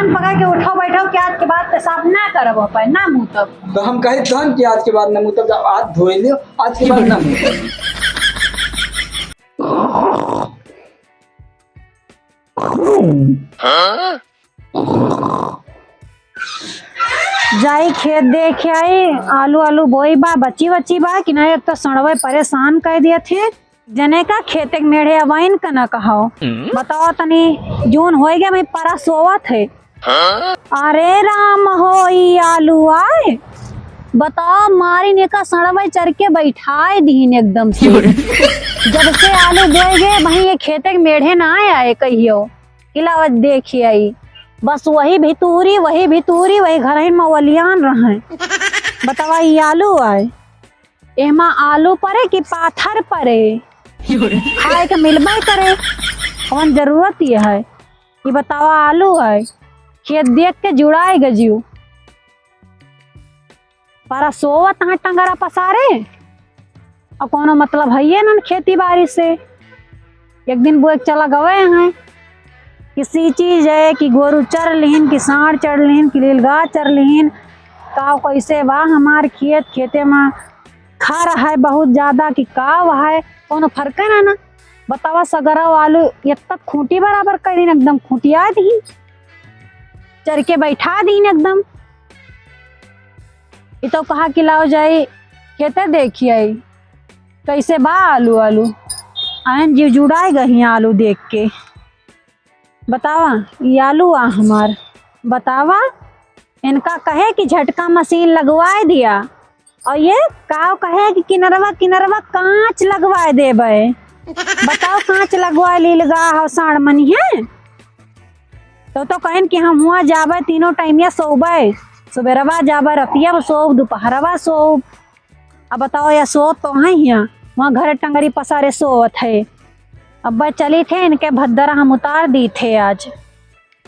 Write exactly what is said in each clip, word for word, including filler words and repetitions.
पकड़ के उठाओ, बैठाओ कि आज के बाद पेशाब ना करब, हो पाए ना मुँह तब। तो हम कहे तहन कि आज के बाद ना मुँह तब, जाओ हाथ धोए लियो, आज के बाद ना मुँह तब। जाई खेत देख आई, आलू आलू बोई बा, बची बची बा कि नहीं, एक तो सड़वे परेशान कर दिया थे। जने का खेते के मेढ़े अबाइन का न कहाओ। बताओ तनी, जून होई गया, मैं परा सोवत है। अरे राम हो, ई आलू आए, बताओ, मारिन एका सड़वे चढ़ के बैठाए दीन एकदम से। जब से आलू बोए गए, वहीं ये खेते के मेढ़े ना आए, आए कहियो। इलावत देखिए आई, बस वही भितूरी, वही भितूरी, वही घरहिन में वलियान रहे। बतावा, ई आलू आए, एमा आलू परे कि पाथर परे? खाए के मिलबे करे, कौन जरूरत ये है? ये बतावा, आलू है, खेत देख के जुड़ाए गजियो। परा सोवत हैं टंगरा पसारे, और कोनो मतलब है ये नन खेती बाड़ी से। एक दिन बोए के चला गवे हैं, किसी चीज है कि गोरू चर लिहिन, कि साँड़ चर लिहिन, कि लीलगाय चर लिहिन, का कैसे बा हमार खेत, खेते में खर है बहुत ज्यादा कि का है, कोनो फर्क है ना, ना। बतावा, सगरा आलू एक तक खूंटी बराबर कर दिन, एकदम खूंटिया दिन, चर के बैठा दिन एकदम। ई तो कहा कि लाओ जाई खेते देखी आई, कैसे बा आलू आलू। आयन जीव जुड़ाए गई आलू देख के। बतावा, ई आलू आ हमार। बतावा, इनका कहे कि झटका मशीन लगवाए दिया, और ये काव कहे कि किनरवा किनरवा कांच लगवाए देबे। बताओ, कांच लगवाए लीलगाय हो, साँड़ मनी है। तो, तो कहन कि हम हुआँ जाबे, तीनों टाइम या सोबे, सुबेरवा जाबे, रतिया में सोब, दोपहरवा सोब। अब बताओ, या सोत तो है हियाँ, हुआँ घर टंगरी पसारे सोवत है। अब चली थे, इनके भद्दरा हम उतार दी थे आज।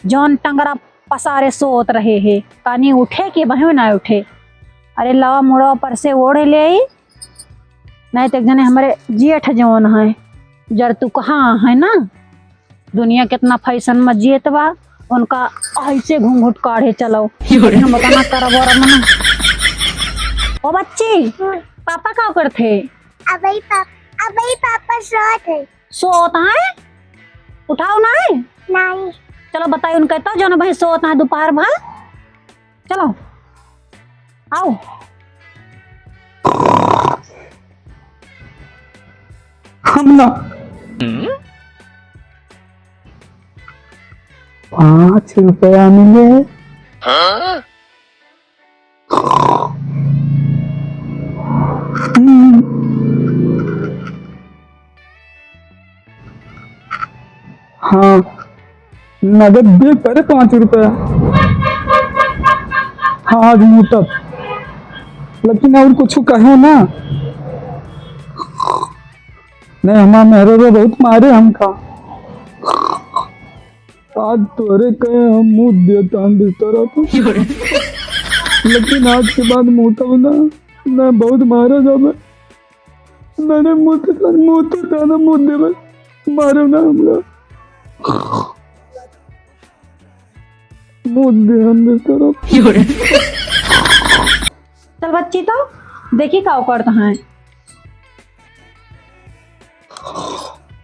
जौन टंगरा पसारे सोत रहे है, कानी उठे कि बहू ना उठे। अरे लावा मुड़वा पर से ओढ़ ले आई, नहीं तो एक जने हमारे जेठ जौन है, जर तू कहाँ है ना, दुनिया कितना फैशन में जियत बा, उनका ऐसे घूंघट काढ़े चलो। अरे हम बता ना करब और मना। ओ बच्ची, पापा का करत है? अबई पाप-, अबई पापा सोत है। सोत है? उठाओ ना है? नहीं। चलो बताई उनका तो, जो ना भाई सोत है दोपहर भर। चलो, आओ। हम ना। पाँच रुपया मिले। हम्म। हाँ, नगद दे परे पाँच रुपया। हाँ, आज मुँह तब। लेकिन और कुछ कहो ना। नहीं, हमार मेहररुआ बहुत मारे हमका। आज तोरे कहे हम मुँह देता हम बिस्तर पर। लेकिन आज के बाद मुँह तब ना, ना बहुत मारा जाबे। मैंने मुँह तो, मुँह तो ताना मुँह देवे, मारो ना हमरा। मुँह दे हम दे तरफ। चल बच्ची, तो देखी का करत हैं।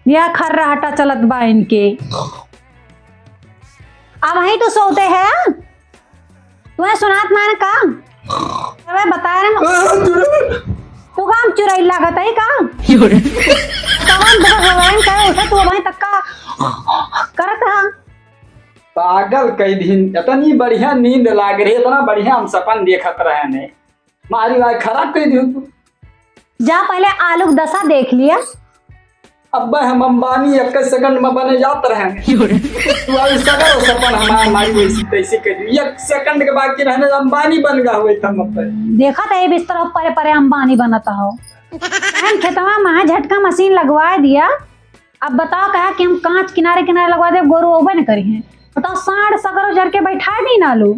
या खर्राटा चलत बा इनके। अब वहीं तो सोते हैं। तुम्हें सुनात ना का? अबे बता रहे हैं। आ, चुड़ैल। तू काम चुड़ैल लागत है का? योरे। कवन बड़ा भगवान करे उठे तू वहीं तक का करत रहा। पागल कई दिन, इतनी बढ़िया नींद लाग रही, इतना बढ़िया हम सपन देखत रहे ने। मारी बात खराब कर दियो तू। जा पहले आलू के दशा देख लिया। अब्बे हम अंबानी एक सेकंड में बने जात रहे। तू अभी सगरो सपन हमार मारी वैसी तैसी कर दी। एक सेकंड के बाकी रहने अंबानी बन गया हुए तम अब्बे। देखा था ये बिस्तर परे परे अंबानी बनता हो। हम खेतवा में झटका मशीन लगवा दिया। अब बताओ कहा कि हम कांच किनारे किनारे लगवा दे, गोरू ओबे न करी हैं। बताओ साँड़ सगरो जर के बैठा दी ना आलू।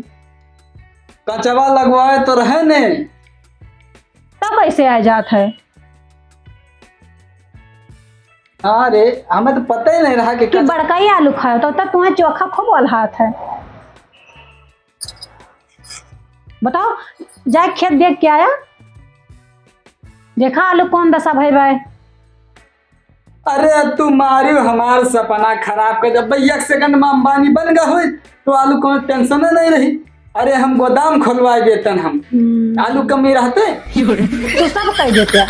कचवा लगवाए तो रहे ने। तब कैसे आ जात है? हाँ रे, हमें तो पता ही नहीं रहा कि कि कच- बड़का ही आलू खाए, तो तब तुम्हें चोखा खूब ओल्हात है। बताओ, जाए खेत देख के आया, देखा आलू कौन दशा भई बा। अरे, तू मारियो हमार सपना खराब कर दे। भैया, एक सेकंड में अंबानी बन गए होई, तो आलू कौनो टेंशन नहीं रही। अरे, हम गोदाम खोलवाए देतन हम। हम्म। आलू कमी रहते? तो सब कह देते।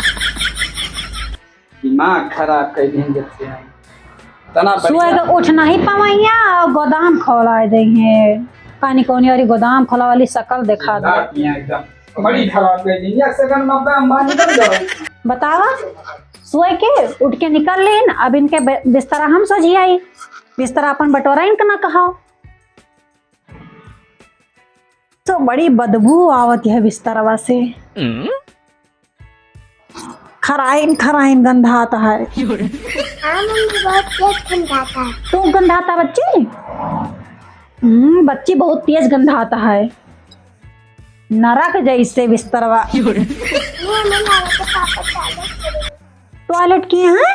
दिमाग खराब कर देंगे जब से हम। तना बढ़िया। सुबह के उठ नहीं पवैया और गोदाम खोलवाए देंगे। पानी कोनी और गोदाम खोलवा वाली शकल देखा दे। एकदम। बड़ी खराब कर दी। एक सेकंड में अपना अंबानी बन जाओ। बतावा, सोए के उठ के निकल लेन, अब इनके बे-, बिस्तरा हम सोझी आई, बिस्तरा अपन बटोरा इनका ना कहाओ। तो बड़ी बदबू आवत है बिस्तरवा से। हम्म? खराइन खराइन गंधात है। हाँ मम्मी, बहुत तेज गंधाता है। तू गंधाता बच्ची? हम्म, बच्ची बहुत तेज गंधाता है। नरक जैसे बिस्तरवा। ये हमें लागत है पापा टॉयलेट करे। टॉयलेट किए हैं?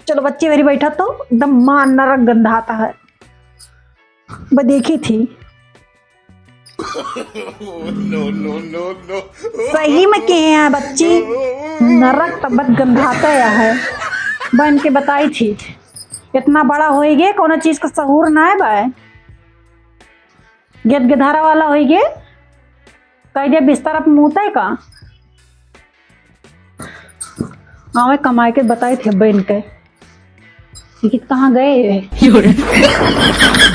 चलो बच्ची मेरी बैठा तो एकदम माँ नरक गंधाता है। ब देखी थी। No, no, no, no। सही में किहे हैं बच्ची, नरक तबत गंधाता है। बहन के बताई थी, इतना बड़ा होई गे, कोनो चीज का सहूर ना है बा। गेद गेधारा वाला होई गे, कह दे बिस्तर अब मूते का। आवे कमाए के बताई थे बहन के, कि कहाँ गए?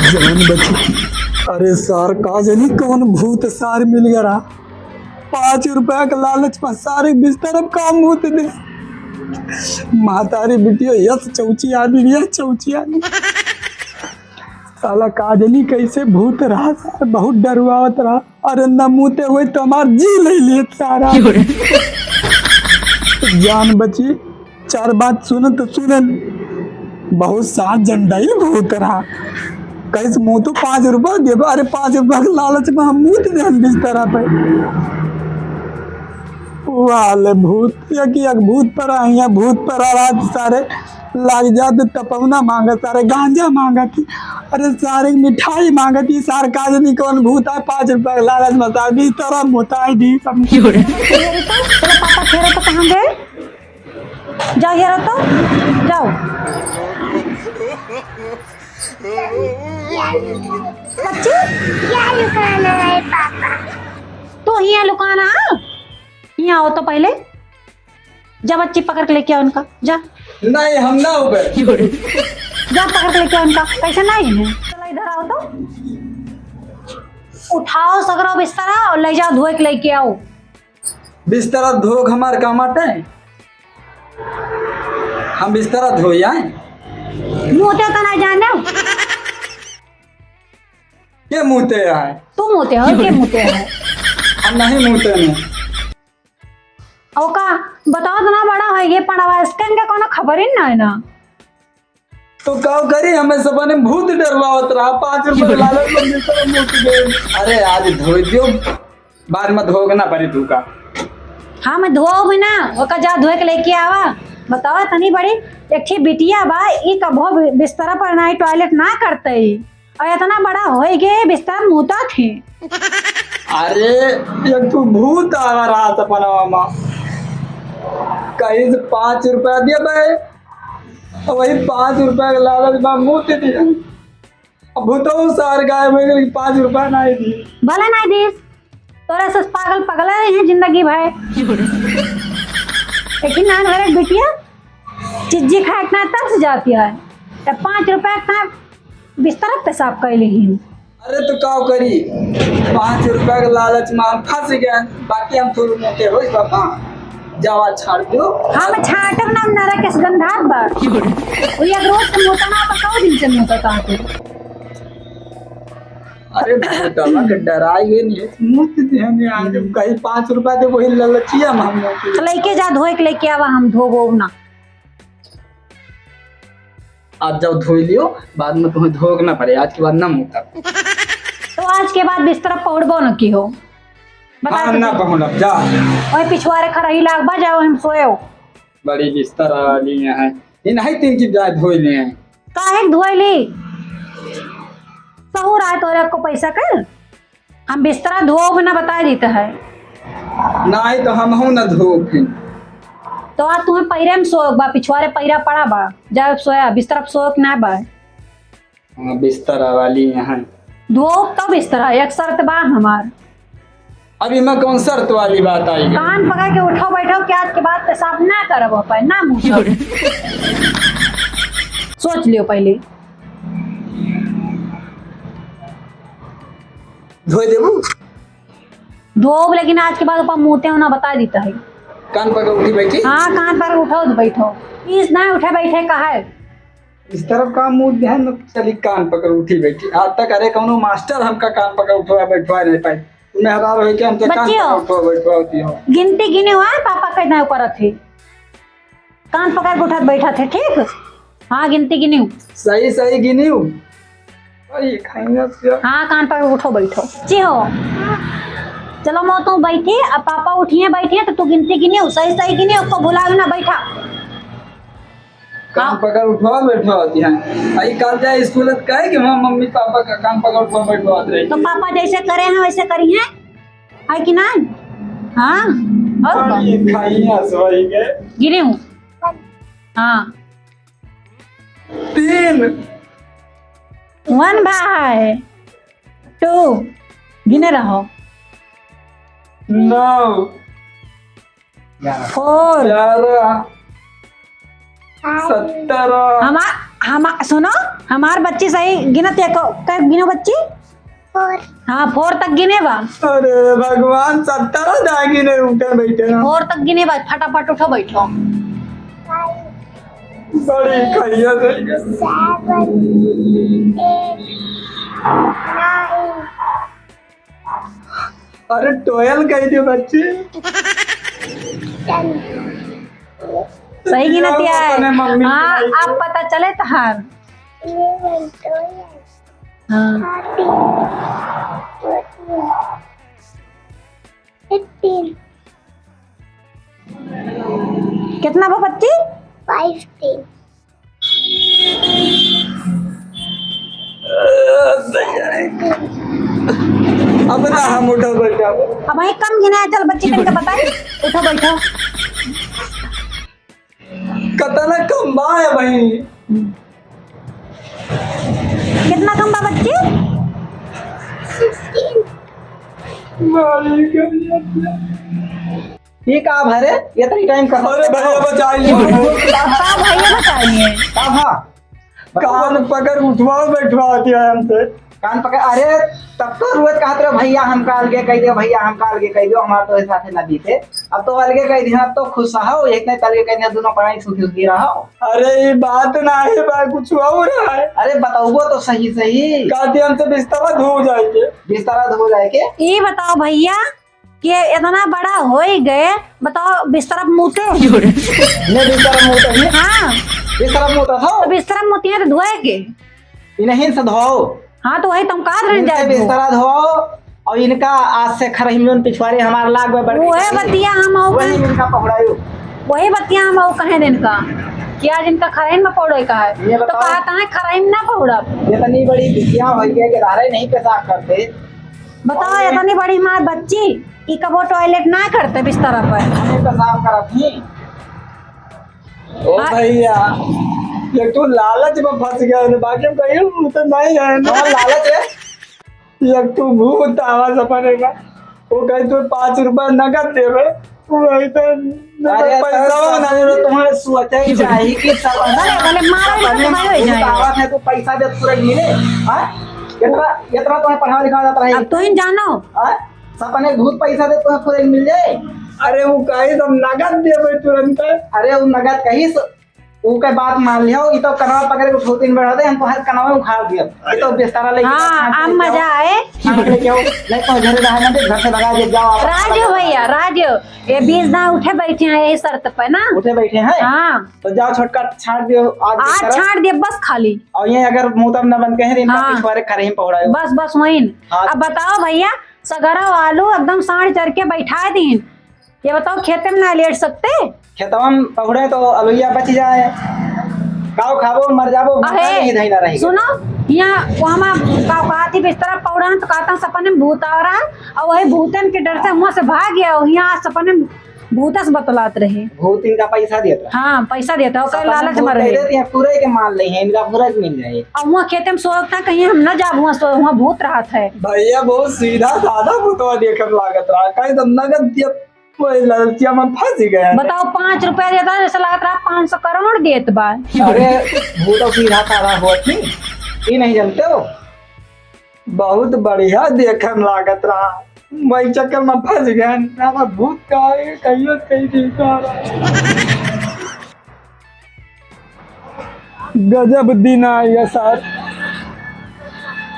जान बची। अरे सार, का जानी कौन भूत सार मिल गया रहा। पाँच रुपया के लालच में सारे बिस्तर अब काम होते दे। महतारी बिटियो, यस चौची आदमी, यस चौची आदमी। साला का जानी कैसे भूत रहा सार, बहुत डरवावत रहा। अरे न मूते हुए तो हमार जी ले लेत सारा। जान बची, चार बात सुनन तो सुनन, बहुत साथ झंडा ही भूत रहा। कहीं से मुँह तो पाँच रुपया देबो, अरे पाँच रुपया के लालच में हम मूत देन बिस्तरा पे। वाले भूत, एक एक भूत पर आइया, भूत पर आ रात सारे लाग जात, तपौना मांगत, सारे गांजा मांगत, अरे सारे मिठाई मांगत, ये सार का जानी कौन भूत आए, पाँच रुपया के लालच में सार बिस्तरा मोताई दी सब। तेरे तो, तेरे पापा खेरो तो कहाँ गए? जाओ, ये रहो तो, जाओ। बच्ची? क्या लुकाना है पापा? तू हियाँ लुकाना, हाँ? हियाँ आओ तो पहले। जा बच्ची, पकड़ के लेके आओ उनका, जा। नहीं, हम ना उबे। जा पकड़ के लेके आओ उनका, कैसे नहीं है? चलो इधर आओ तो। उठाओ सगरो बिस्तरा और ले जाओ, धोए के लेके आओ। बिस्तरा धोक हमार काम आटे? हम बिस्तरा धोई आए? मूते तो ना जाने। के मूते आए? तू मूते हो, के मूते है? हम नहीं मूते नहीं। ओका बताओ तो ना, बड़ा है ये पड़वा, इसके इनका कोनो खबर ही ना है ना। तो का करी, हमें सबने भूत डरवावत रहा, पाँच रुपया लालच में बिस्तर में मूत गए। अरे आज धोई दियो, बाद में धोग ना पड़ी तू का। हाँ, मैं धोओ भी ना, ओका जा धोए के लेके आवा। बतावा तनी बड़ी, एक ठे बिटिया बा, ई कभो बि-, बिस्तरा पर ना, टॉयलेट ना करते ही। और इतना बड़ा होई गे, बिस्तर मूता थे। अरे, एक तू भूत आवा रहा सपनवा में, कहीं से पाँच रुपया दिया भाई, तो वही पाँच रुपया के लालच में मूत दिया। अब भूतऊ सार गायब हो गए, पाँच रुपया नहीं दी। भले नहीं दीस, तोरे से पागल पगला रही है जिंदगी भर। लेकिन नान भरे बिटिया चिज्जी खाए इतना तरस जाती है, तो पाँच रुपया इतना बिस्तर पेशाब कर ली। अरे तो का करी, पाँच रुपया के लालच में हम फंस गए, बाकी हम थोड़े मोटे हो बाबा। जावा छाड़ दो। हम छाटब ना, नरक के गंधात बा। वो एक रोज से मोटा ना, तो कौ दिन से मोटा कहाँ पे? अरे बेटवा के डराई ये नहीं, मुफ्त दिहन आज। कहीं पाँच रुपया दे, वही ललचिया में हम मोटे। तो लेके जा, धोए के लेके आवा, हम धोबो ना। आज जब धोई लियो, बाद में तुम्हें धोक ना पड़े, आज के बाद ना मोटा। तो आज के बाद बिस्तर पहुड़बो न की हो। बता हाँ, तो ना दे। पहुड़ब, जा। ओए पिछुआरे खरही लाग बा, जाओ हम सोएओ। बड़ी बिस्तर वाली यहाँ है। ये नहीं तीन की जाए धोई ले हैं। काहे के धोई ली? सहूर आए तोरे को पैसा कर? हम बिस्तरा धोब ना बताइ देत है। नाहीं तो हमहू ना धोब फिर। तो आज तुम्हें पैरे में सोए बा, पिछवारे पैरा पड़ा बा, जा सोया, बिस्तरा पे सोए के ना बा। हाँ, बिस्तरा वाली यहाँ। धोब तो बिस्तरा, एक शर्त बा हमार। अब इमा कौन शर्त वाली बात आई? कान पकड़ के उठो बैठो, कि आज के बाद पेशाब ना करब हो पाए, ना मुँह सोच लियो पहले। धोए देबू? धोब, लेकिन आज के बाद ऊपर मुँहते होना बता देता है। कान पकड़ उठी बैठी? हाँ, कान पर उठो तो बैठो। इस ना उठे बैठे का है? इस तरफ का मुँह ध्यान में चली, कान पकड़ उठी बैठी। आज तक अरे कौनो मास्टर हमका कान पकड़ उठवा बैठवा नहीं पाई। मेहरारू है कि हमसे कान बच्चियों, पकड़ उठवा बैठवा होती हो। गिनती गिने हुआ है, पापा कहना ऊपर थे। कान पकड़ के उठत बैठत है, ठीक? हाँ, गिनती गिनियो। सही, सही गिनियो। अरे, खाइए से। हाँ, कान पकड़ के उठो, बैठो। जी हो। चलो, मो तू बैठी, अब पापा उठिए, बैठिए, तो तू गिनती गिनियो, सही, सही गिनियो, को भुला ना, बैठा। कान हाँ। पकड़ उठो, बैठो होती हैं। आई काल जाए स्कूल, तो कहे कि वहाँ मम्मी पापा का कान पकड़ उठो, बैठो होत रही। तो पापा जैसे करे हैं, वैसे करी हैं। है कि नहीं? हाँ? और का? अरे, खाइए से भाई के। गिने हूँ। हाँ। तीन। One भाई। Two। गिने रहो। नौ। Four। ग्यारह। सत्रह। हमा-, हमा-, सुनो, हमार बच्ची सही गिनत है को-, कै गिनो बच्ची? Four। हाँ, four तक गिने बा। अरे भगवान, सत्रह ना गिने, उठे बैठे ना। Four तक गिने बा, फटाफट उठो बैठो। Five। बड़ी खैया से। Seven, eight, nine। अरे, twelve कह दियो बच्ची। सही गिनत है। अपने मम्मी हाँ, के अब पता चले तहार। हाँ। Thirteen, fourteen, fifteen। कितना बा बच्ची? Fifteen। अब ना हम उठो बैठो। अब वही कम गिना है, चल बच्ची तनिका बताई, उठो बैठो। कतना कम बा है भाई? कितना कम बा बच्ची? Sixteen। मालिक। ये का भरे? ये तनी time का। अरे भैया बचाइए। का भैया बचाइए? का भा? कान पकड़ उठवा बैठवा दिया हमसे। कान पकड़, अरे तब तो रोज कहत रहे, "भैया हमका अलगे कह दियो, भैया हमका अलगे कह दियो, हमार तो साथे ना बीते।" अब तो अलगे कह दिया, अब तो खुश हो, एक नहीं अलगे कह दिया, दोनों पढ़ाई सुखी सुखी रहो। अरे ये बात ना है बा, कुछ और है। अरे बताओ तो सही सही। कहती हमसे बिस्तरा धो जाए के। बिस्तरा धो जाए के? ये बताओ भैया, कि इतना बड़ा होई गए, बताओ, बिस्तरा पे मूते? ले बिस्तरा पे मूते हैं? हाँ। बिस्तरा पे मूता था? तो बिस्तरा पे मूती है तो धोए के? इन्हीं से धोओ। हाँ, तो वही तुम कहा रहे इनसे जाए धो। बिस्तरा धोओ और इनका आज से खरहिम जोन पिछवारे हमार लाग में बढ़ वही गई। बतिया हम और वही कहें। इनका पहुड़ायो। वही बतिया हम और कहें इनका कि आज इनका खरहिम में पौड़े का है। ये तो बताओ। कहता है खरहिम ना पौड़ा। इतनी बड़ी बिटिया हो गई कि धारे नहीं पेशाब करते। बताओ, और ये इतनी बड़ी हमार बच्ची, ई कबो toilet ना करते बिस्तरा पर। हमें पेशाब करत ही। ओ आ- भैया, ये तो लालच में फंस गया है, बाकी कहीं तो नहीं है ना। कौन लालच है? ये तो भूत आवा सपने में। वो कहीं तो पाँच रुपया नगद देवे, वो कहीं तो अरे, पैसा तो ना देवे। तुम्हारे सोचे के चाही कि सब भले, भले, मारा भी सपने तो में हो भूत जाए। आवत है, तो पैसा दे पूरा मिले। हाँ? इतना, इतना तुम्हें पढ़ावा लिखावा जाता है। अब तुम जानो। हाँ? सपने भूत पैसा दे तो पूरे मिल जाए। अरे वो कहे तो नगद देबे तुरंत। अरे वो नगद कही स-, वो के बात मान लियो, ई तो कनवा पकड़ के उठौती में बढ़ा दे, हमको हर कनवा उखाड़ दिया। ई तो बिस्तारा लेके हाँ, छाट अब लेके मजा आओ। आए। छाट लेके आओ, नहीं तो घर रहा ना दे, घर से भगा दे, जाओ आप। राजू भैया, राजू, ये बीस दाई उठे बैठे हैं यही शर्त पे ना। उठे बैठे हैं? हाँ। तो जाओ छोटका छाट दियो आज आज बिस्तारा। छाट दिए बस खाली। और ये अगर मुंह तब न बंद कहे दिन का हाँ। पिछवारे खरहिम पहुड़ायो। बस, बस वहीं। हाँ। अब बताओ भैया, सगरा आलू एकदम साँड़ चर के बैठा दीन। ये बताओ, खेते में ना लेट सकते? खेतवा में पहुड़े तो अलुइया बच जाए। काव खाबो, मर जाबो, अहे, नहीं धइना रही। सुनो, यहाँ वो हमार का कहती बिस्तरा पौड़ा तो कहता सपने में भूत आ रहा, और वही भूतन के डर से हुआं से भाग गया, और यहाँ सपने में भूतस बतलात रहे। भूत इनका पैसा देत रहा। हाँ, पैसा देत रहा, ओकर सपने लालच में भूत मर दे रहे। देत, यहाँ पूरे के मान ले हैं, इनका पूरा के मिल जाए। और वहाँ खेते में सोता कहीं हम न जाब, वहाँ सो, वहाँ भूत रहत है। भैया बहुत सीधा साधा भूतवा देखत लागत रहा, कहीं तो नगद दिया, वही लालचिया में फंस गया। बताओ, पाँच रुपया देता है, जैसे लागत रहा पाँच सौ करोड़ देत बा। अरे, भूत सीधा साधा होत नहीं, ये नहीं जानते हो? बहुत बढ़िया देखन लागत रहा, वही चक्कर में फंस गए। साला भूत का है, कहियो कहीं देखा रहा। गजब दिन आ गया सर।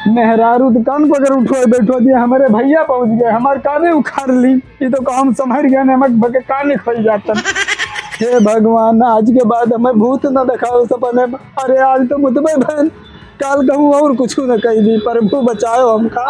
मेहरारू तो कान पकड़ उठो बैठो दिए, हमारे भैया पहुंच गए, हमारे काने उखाड़ ली। ये तो काम संभर गया, नमक भके काने खोल जाता। हे भगवान, आज के बाद हमें भूत न दिखाओ सपने में। अरे आज तो मुतबे बहन, काल कहूँ और कुछ न कही दी, प्रभु बचाओ हमका।